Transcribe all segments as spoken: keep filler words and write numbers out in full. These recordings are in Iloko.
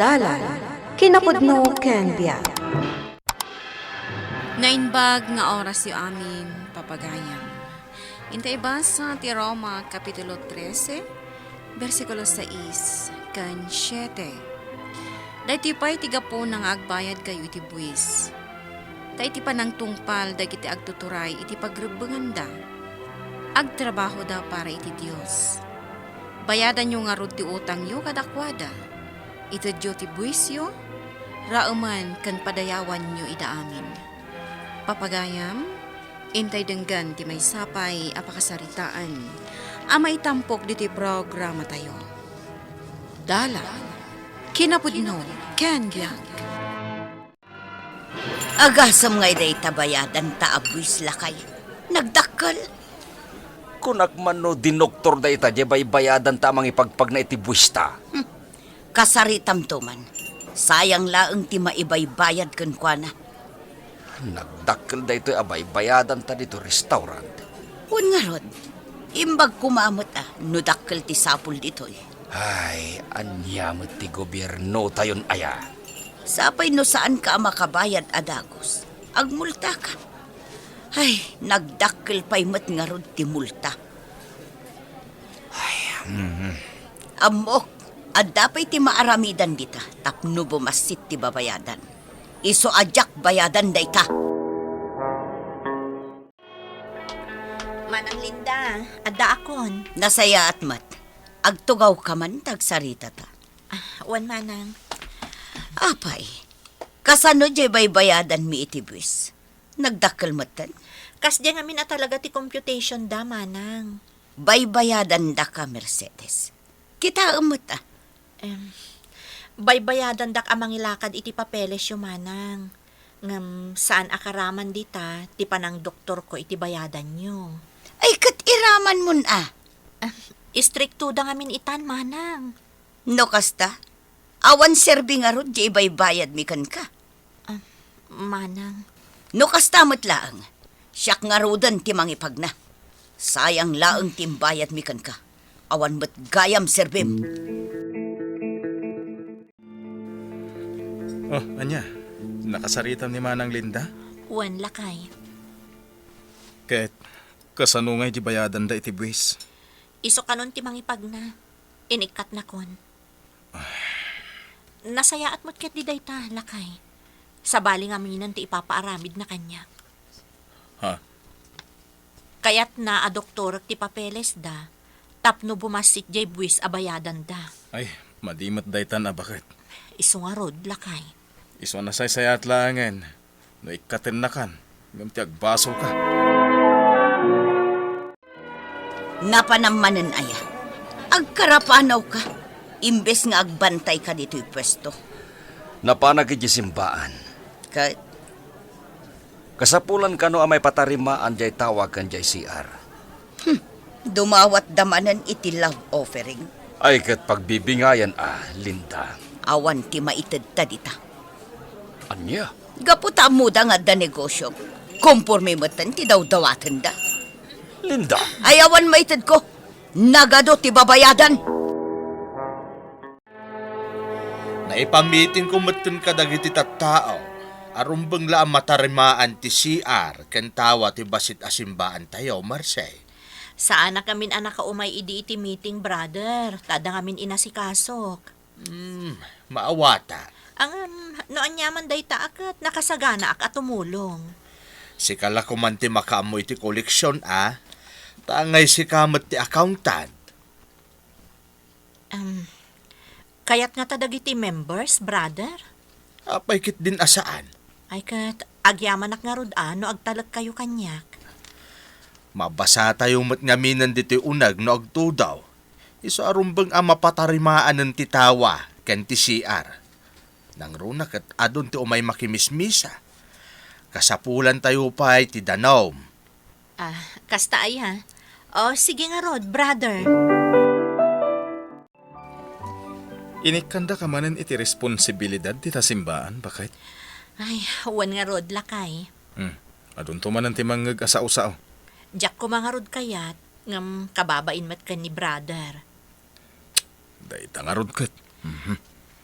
Dalan, kinapudno ken biag. Naimbag nga orasyo amin, papagayam. Inta ibasa ti Roma, Kapitulo trese, bersikulo sais ken siete. Daytoy pay ti gapuna nga agbayadkayo iti buis. Ta iti panangtungpal dagiti agtuturay iti pagrebbenganda, agtrabahoda para iti Dios. Bayadanyo ngarud ti utangyo kadakuada. Itedyo ti buisyo, raeman ken padayawanyo ida amin. Papagayam, intay denggan ti maysa pay a pakasaritaan a maitampok ditoy programatayo. Dalan, kinapudno, ken biag. Agasem nga dayta bayadanta a buis, lakay. Nagdakkel. Kunak man no dinoktor dayta diay baybayadanta a mangipagpagna iti buista. Hmm. Kasaritamto man. Sayang laeng ti maibaybayad kenkuana. Nagdakkel daytoy a baybayadanta ditoy restaurant. Wen ngarud, imbag koma met a no dakkel ti sapul ditoy. Ay, ania met ti gobiernotayon aya? Sapay no saanka a makabayad a dagus, agmultaka. Ay, nagdakkel pay met ngarud ti multa. Ay, mm. Ammok, adda pay ti maaramidan dita tapno bumassit ti babayadan. Isu a diak bayadan dayta. Manang Linda, addaakon. Nasayaat met. Agtugawka man ta agsaritata. Ah, wen, Manang. Apay, kasano diay baybayadanmi iti buis? Nagdakkel metten? Kasdiay ngamin a talaga ti computation da, Manang. Baybayadandaka, Mercedes. Kitaem met, a. Em, baybayadandak a mangilakad iti papelesyo, Manang. Ngem saan a karaman dita ti panangdoktorko iti bayadanyo. Ay, ket iramanmon, a. Ah, istriktoda ngamin itan, Manang. No kasta, awan serbi ngarud diay ibaybayadmi kenka. Ah, Manang. No kasta met laeng, siak ngaruden ti mangipagna. Sayang laeng ti imbayadmi kenka. Awan met gayam serbim. Oh, ania? Nakasaritam ni Manang Linda? Wen, lakay. Ket, kasano ngay ti bayadanda iti buis? Isu kanon ti mangipagna. Inikkatnakon. Nasayaat met ketdi dayta, lakay. Sabali ngaminen ti ipapaaramidna kaniak. Ha? Kayatna a doktorek ti papelesda tapno bumassit diay buis a bayadanda. Ay, madi met daytan a baket. Isu ngarud, lakay. Isu a nasaysayaat laengen no ikkatennakan, ngem ti agbasolka. Napanam manen aya? Agkarapanawka, imbes nga agbantayka ditoy puesto. Napanak idiay simbaan. Ket? Kasapulan kano a maipatarimaan diay tawa ken diay C R. Hmm, dumawatda manen iti love offering. Ay, ket pagbibingayan a, Linda. Awan ti maitedta dita. Ania? Gapu ta ammoda nga adda negosio, komporme metten ti dawdawatenda. Linda! Ay, awan maitedko. Nagadu ti babayadan. Naipamitingko metten kadagiti tattao a rumbeng la a matarimaan ti C R ken tawa ti bassit a simbaantayo, Marse. Saanak ngamin a nakaumay idi iti meeting, brother, ta adda ngamin inasikasok. Hmm, maawata. Ngem, no aniaman dayta a ket nakasaganaak a tumulong. Sika la koman ti makaammo iti koleksion, a? Ta angay sika met ti accountant. Em, kayat ngata dagiti members, brother? Apay ketdin a saan? Ay ket, agyamanak ngarud a no agtalekkayo kaniak. Mabasatayo met ngaminen ditoy uneg no agtudaw. Isu a rumbeng a mapatarimaanen ti tawa ken ti C R. Nangruna ket adun ti umay makimismisa. Kasapulantayo pay ti danum. Ah, kasta aya? O, sige ngarud, brother. Inikkandaka manen iti responsibilidad dita simbaan, baket? Ay, wen ngarud, lakay. Hmm, adunto manen ti mangngeg a sao-sao. Diak koma ngarud kayat, ngem kababain met ken ni brother. Dayta ngarud ket. Mhm.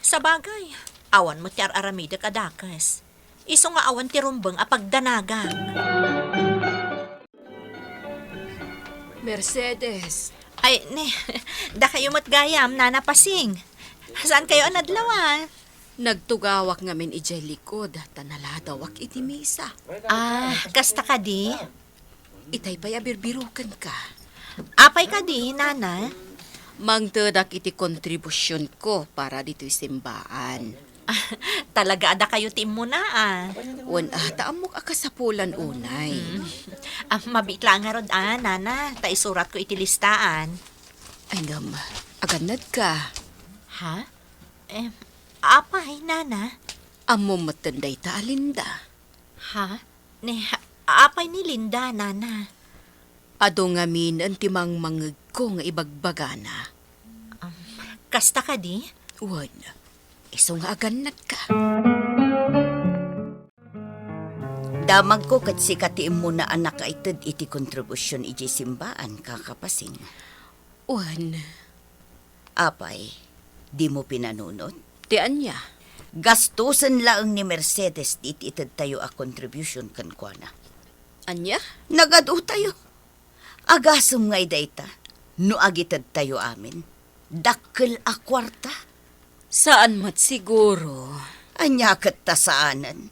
Sabagay, awan met ti ar-aramidek a dakes. Isu nga awan ti rumbeng a pagdanagak. Mercedes. Ay, ne, dakayo met gayam, Nana Pasing. Saan kayo a nadlaw, a? Nagtugawak ngamin idiay likod, ta naladawak iti misa. Ah, kasta kadi? Itay pay a birbirukenka. Apay kadi, Nana? Mangtedak iti kontribusionko para ditoy simbaan. Talaga a dakayo ti immuna, a. Wen, a, ta ammok a kasapulan unay. Hmm. Ah, mabiit la ngarud, a, Nana, ta isuratko iti listaan. Ay, ngem, agannadka. Ha? Eh, apay, Nana? Ammom metten dayta a Linda. Ha? Ne, apay ni Linda, Nana? Adu ngaminen ti mangmangegko nga ibagbagana. Um, kasta kadi? Wen, isu nga agannadka. Damagko ket sika ti immuna a nakaited iti kontribusion idiay simbaan, Kaka Pasing. Wen. Apay, dimo pinanunot? Ti ania? Gastusen laeng ni Mercedes ti itedtayo a kontribusion kenkuana. Ania? Nagadutayo. Agasem nga idayta, no agitedtayo amin, dakkel a kuarta. Saan met siguro. Ania ket ta saanen?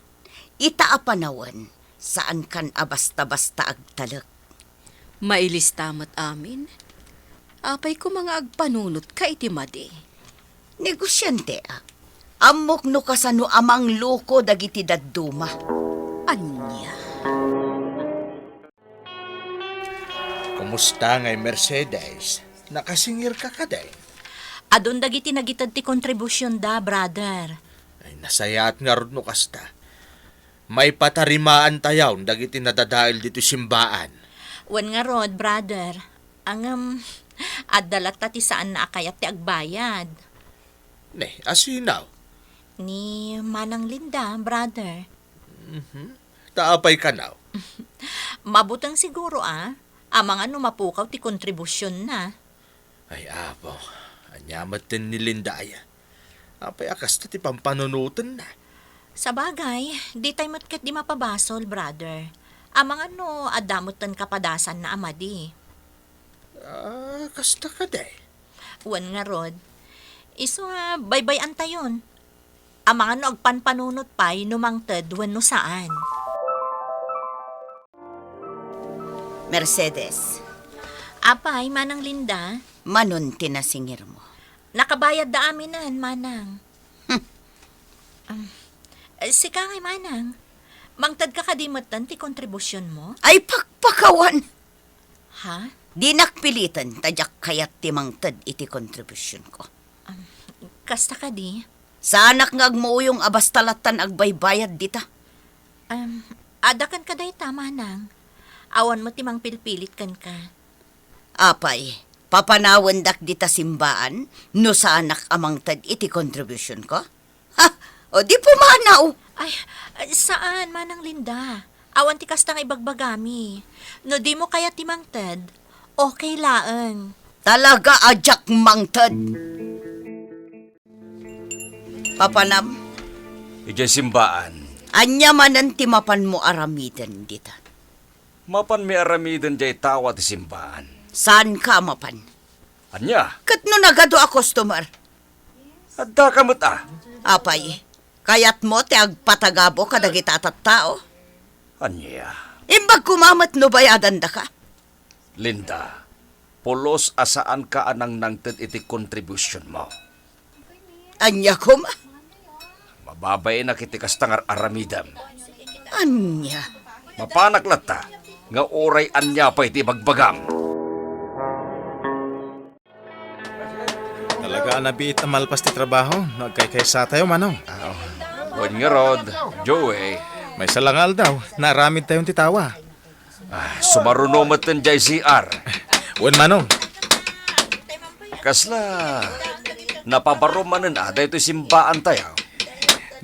Ita a panawen, saankan a basta-basta agtalek. Mailista met amin. Apay koma nga agpanunotka iti madi? Negosiante, a. Ammok no kasano a mangluko dagiti dadduma. Ania? Kumusta ngay, Mercedes? Nakasingirka kadi? Adun dagiti nagited ti kontribusionda, brother. Ay, nasayaat ngarud no kasta. Maipatarimaantayon dagiti nadadael ditoy simbaan. Wen ngarud, brother. Ngem, adda latta ti saanna a kayat ti agbayad. Ne, asino? Ni Manang Linda, brother. Mhm. Ta apay kano? Mabuteng siguro, a. Amangan no mapukaw ti kontribusionna. Ay, Apo, ania metten ni Linda aya? Apay a kasta ti pampanunotenna? Sabagay, ditay met ketdi mapabasol, brother. Amangan no adda metten kapadasanna a madi. Ah, kasta kadi? Wen ngarud. Isu a baybay-antayon. Amangan no agpanpanunot pay no mangted wenno saan. Mercedes. Apay, Manang Linda? Manon ti nasingirmo? Nakabayadda aminen, Manang. Hmm. Um, eh, sika ngay, Manang. Mangtedka kadi metten ti kontribusionmo? Ay, pakpakawan! Ha? Dinak piliten, ta diak kayat ti mangted iti kontribusionko. Um, kasta kadi? Saanak nga agmuuyong a basta lattan agbaybayad dita. Um, adda kenka dayta, Manang. Awan met ti mangpilpilit kenka. Apay, papanawendak dita simbaan no saanak a mangted iti kontribusionko? Ha? O di pumanaw! Ay, saan, Manang Linda. Awan ti kasta nga ibagbagami. No dimo kayat ti mangted, okay laeng. Talaga a diak mangted. Papanam? Idiay simbaan. Ania manen ti mapanmo aramiden dita? Mapanmi aramiden diay tawa ti simbaan. Saanka a mapan? Ania? Ket no nagadu a customer? Addaka met a. Apay, kayatmo ti agpatagabo kadagita a tattao? Ania? Imbag koma met no bayadandaka. Linda, pulos a saanka a nangnangted iti kontribusionmo. Ania koma? Mababainak iti kasta nga ar-aramidem. Ania? Mapanak latta nga uray ania pay ti ibagbagam. Talaga a nabiit a malpas ti trabaho no agkaykaysatayo, Manong. Ah, wen ngarud, Joey. Maysa la nga aldaw, naaramidtayon ti tawa. Ah, sumaruno metten diay C R. Wen, Manong. Kasla napabaro manen a daytoy simbaantayo?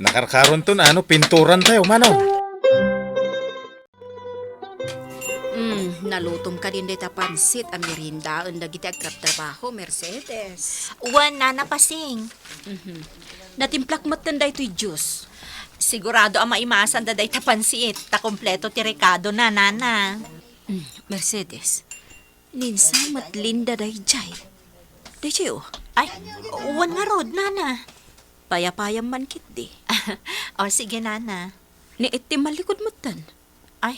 Nakarkaronton a no pinturantayo, Manong. Mm, nalutom kadin dayta pansit a meriendaen dagiti agtrabtrabaho, Mercedes. Wen, Nana Pasing. Mhm. Natimplak metten daytoy juice. Sigurado a maimasanda dayta pansit, ta kompleto ti rekadona, nana. Mm, Mercedes, ninsa met Linda dayjay. Dayjay, o. Ay, wen ngarud, nana. Payapayam man ketdi. O, sige, nana. Ni iti malikod metten. Ay,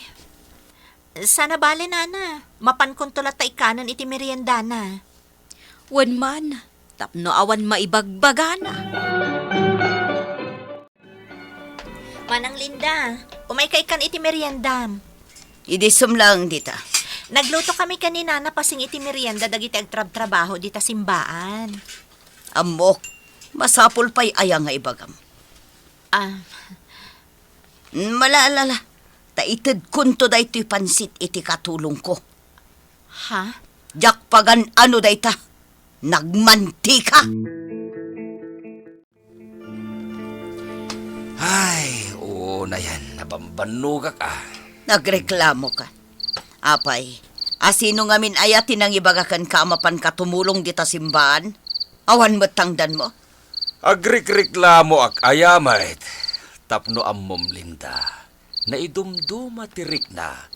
saan a bale, nana. Mapankonto latta ikkanen iti meriendana. Wen man, tapno awan maibagbagana. Manang Linda, umayka ikkan iti meriendam. Idi sumlang dita. Naglutokami ken ni nana pasing iti merienda dagiti agtrabtrabaho dita simbaan. Ammok, masapul pay aya nga ibagam? Ah. Malaalala, ta itedkonto daytoy pansit iti katulongko. Ha? Diak pagan-ano dayta. Nagmantika! Ay, unayen, nabambannogak, a. Nagreklamoka. Apay, a sino ngamin aya ti nangibaga kenka a mapanka tumulong dita simbaan? Awan met tangdanmo? Agrikreklamoak aya met, tapno ammom, Linda, naidumduma ti rikna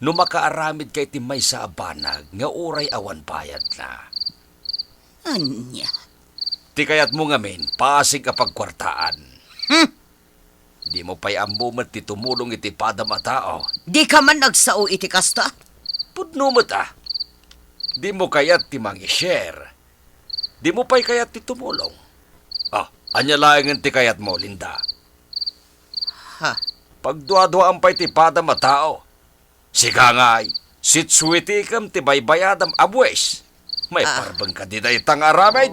no makaaramidka iti maysa a banag nga uray awan bayadna. Ania? Ti kayatmo ngamin, pasig a pagkuartaan. Hmm? Dimo pay ammo met ti tumulong iti padam a tao. Dika man nagsao iti kasta? Pudno met, a. Dimo kayat ti mangi-share. Dimo pay kayat ti tumulong. Ah, ania laengen ti kayatmo, Linda? Ha? Pagduaduaam pay ti padam a tao. Sika ngay, sitsuitikem ti baybayadam a buis. May Ah. parbeng ka di dayta nga aramid.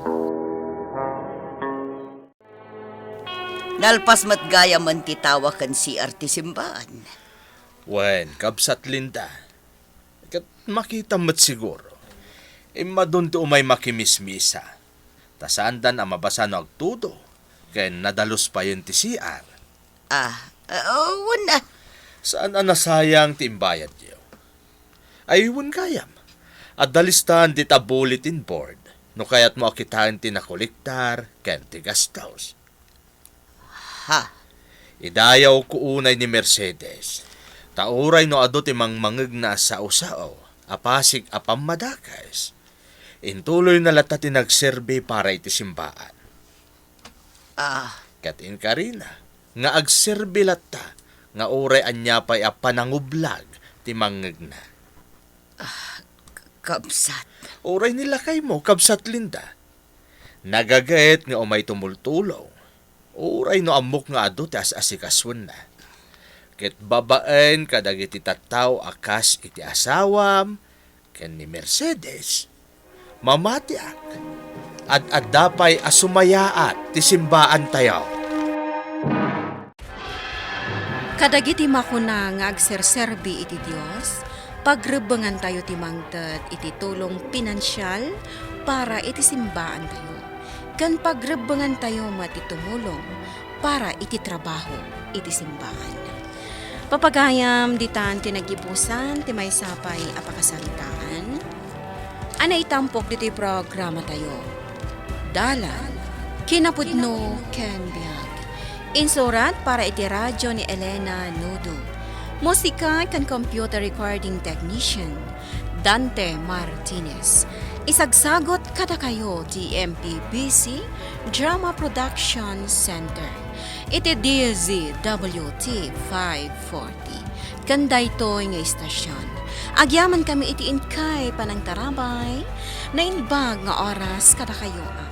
Nalpas met gayam ti tawa ken C R ti simbaan. Wen, Kabsat Linda. Ket makitam met siguro. Immadun ti umay makimismisa. Ta saandan a mabasa no agtudo, ken nadalus payen ti C R. Ah, ah, wen a. Saan a nasayang ti imbayadyo? Ay, wen gayam. Adda listaan dita bulletin board no kayatmo a kitaen ti nakolektar ken ti gastos. Ha? Idayawko unay ni Mercedes, ta uray no adu ti mangmangegna a sao-sao a pasig a pammadakes, intuloyna latta ti nagserbi para iti simbaan. Ah. Ket inkarina nga agserbi latta nga uray ania pay a panangublag ti mangngegna. Ah, k-, kabsat. Uray ni lakaymo, Kabsat Linda. Nagaget nga umay tumultulong. Uray no ammok nga adu ti as-asikasuenna. Ket babaen kadagiti tattao a kas iti asawam ken ni Mercedes, mamatiak. Ad-adda pay a sumayaat ti simbaantayo. Kadagiti makuna nga agserserbi iti Dios, pagrebbengantayo ti mangted iti tulong pinansial para iti simbaantayo, ken pagrebbengantayo met ti tumulong para iti trabaho iti simbaan. Papagayam, ditan ti naggibusan ti maysa pay a pakasaritaan a naitampok ditoy programatayo. Dalan, kinapudno, ken biag. Insurat para iti radio ni Elena Nudo. Musika ken computer recording technician, Dante Martinez. Isagsagut kadakayo ti M P B C Drama Production Center iti D Z W T five forty. Ken daytoy nga istasyon, agyamankami iti inkay panangtarabay, naimbag nga oras kadakayo a